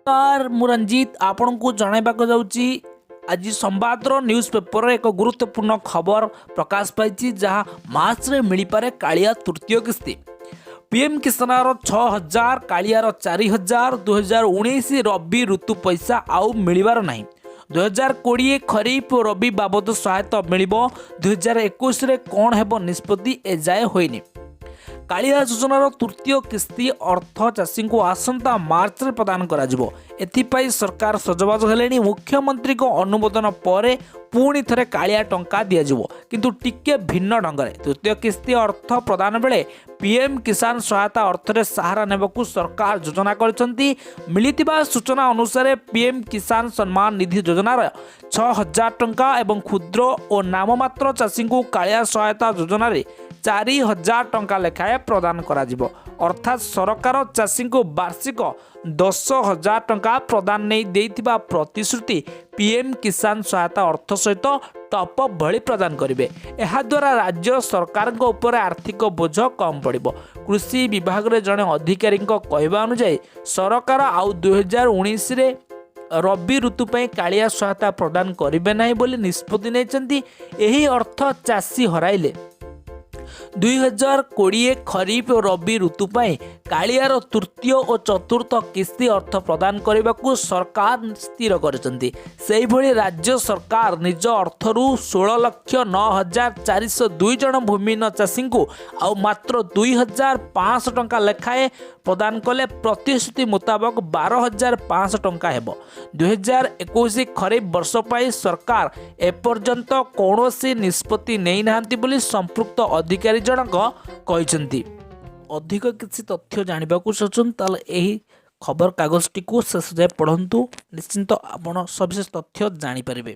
ନମସ୍କାର, ମୁଁ ରଞ୍ଜିତ ଆପଣଙ୍କୁ ଜଣାଇବାକୁ ଯାଉଛି, ଆଜି ସମ୍ବାଦର ନ୍ୟୁଜ୍ ପେପରରେ ଏକ ଗୁରୁତ୍ୱପୂର୍ଣ୍ଣ ଖବର ପ୍ରକାଶ ପାଇଛି, ଯାହା ମାର୍ଚ୍ଚରେ ମିଳିପାରେ କାଳିଆ ତୃତୀୟ କିସ୍ତି। ପିଏମ୍ କିଷାନର 6000, କାଳିଆର 4000। 2019 ରବି ଋତୁ ପଇସା ଆଉ ମିଳିବାର ନାହିଁ। 2020 ଖରିଫ ଓ ରବି ବାବଦ ସହାୟତା ମିଳିବ। 2021ରେ କ'ଣ ହେବ ନିଷ୍ପତ୍ତି ଏଯାଏ ହୋଇନି। କାଳିଆ ଯୋଜନାର ତୃତୀୟ କିସ୍ତି ଅର୍ଥ ଚାଷୀଙ୍କୁ ଆସନ୍ତା ମାର୍ଚ୍ଚରେ ପ୍ରଦାନ କରାଯିବ। ଏଥିପାଇଁ ସରକାର ସଜବାଜ ହେଲେଣି। ମୁଖ୍ୟମନ୍ତ୍ରୀଙ୍କ ଅନୁମୋଦନ ପରେ ପୁଣି ଥରେ କାଳିଆ ଟଙ୍କା ଦିଆଯିବ, କିନ୍ତୁ ଟିକେ ଭିନ୍ନ ଢଙ୍ଗରେ। ତୃତୀୟ କିସ୍ତି ଅର୍ଥ ପ୍ରଦାନ ବେଳେ ପିଏମ୍ କିଷାନ ସହାୟତା ଅର୍ଥରେ ସାହାରା ନେବାକୁ ସରକାର ଯୋଜନା କରିଛନ୍ତି। ମିଳିଥିବା ସୂଚନା ଅନୁସାରେ, ପିଏମ୍ କିଷାନ ସମ୍ମାନ ନିଧି ଯୋଜନାର 6000 ଟଙ୍କା ଏବଂ କ୍ଷୁଦ୍ର ଓ ନାମମାତ୍ର ଚାଷୀଙ୍କୁ କାଳିଆ ସହାୟତା ଯୋଜନାରେ 4000 ଟଙ୍କା ଲେଖାଏଁ ପ୍ରଦାନ କରାଯିବ। ଅର୍ଥାତ୍ ସରକାର ଚାଷୀଙ୍କୁ ବାର୍ଷିକ 10,000 ଟଙ୍କା ପ୍ରଦାନ ନେଇ ଦେଇଥିବା ପ୍ରତିଶ୍ରୁତି ପିଏମ୍ କିଷାନ ସହାୟତା ଅର୍ଥ ସହିତ ଟପଅପ୍ ଭଳି ପ୍ରଦାନ କରିବେ। ଏହାଦ୍ୱାରା ରାଜ୍ୟ ସରକାରଙ୍କ ଉପରେ ଆର୍ଥିକ ବୋଝ କମ୍ ପଡ଼ିବ। କୃଷି ବିଭାଗରେ ଜଣେ ଅଧିକାରୀଙ୍କ କହିବା ଅନୁଯାୟୀ, ସରକାର ଆଉ 2019ରେ ରବି ଋତୁ ପାଇଁ କାଳିଆ ସହାୟତା ପ୍ରଦାନ କରିବେ ନାହିଁ ବୋଲି ନିଷ୍ପତ୍ତି ନେଇଛନ୍ତି। ଏହି ଅର୍ଥ ଚାଷୀ ହରାଇଲେ। 2020 ଖରିଫ ଓ ରବି ଋତୁ ପାଇଁ କାଳିଆର ତୃତୀୟ ଓ ଚତୁର୍ଥ କିସ୍ତି ଅର୍ଥ ପ୍ରଦାନ କରିବାକୁ ସରକାର ସ୍ଥିର କରିଛନ୍ତି। ସେହିଭଳି ରାଜ୍ୟ ସରକାର ନିଜ ଅର୍ଥରୁ 16,09,402 ଜଣ ଭୂମିହୀନ ଚାଷୀଙ୍କୁ ଆଉ ମାତ୍ର 2500 ଟଙ୍କା ଲେଖାଏଁ ପ୍ରଦାନ କଲେ ପ୍ରତିଶ୍ରୁତି ମୁତାବକ 12,500 ଟଙ୍କା ହେବ। 2021 ଖରିଫ ବର୍ଷ ପାଇଁ ସରକାର ଏପର୍ଯ୍ୟନ୍ତ କୌଣସି ନିଷ୍ପତ୍ତି ନେଇନାହାନ୍ତି ବୋଲି ସମ୍ପୃକ୍ତ ଅଧିକାରୀ ଜଣକ କହିଛନ୍ତି। ଅଧିକ କିଛି ତଥ୍ୟ ଜାଣିବାକୁ ଚାହୁଁଛନ୍ତି, ତାହେଲେ ଏହି ଖବରକାଗଜଟିକୁ ଶେଷ ଯାଏ ପଢ଼ନ୍ତୁ। ନିଶ୍ଚିନ୍ତ ଆପଣ ସବିଶେଷ ତଥ୍ୟ ଜାଣିପାରିବେ।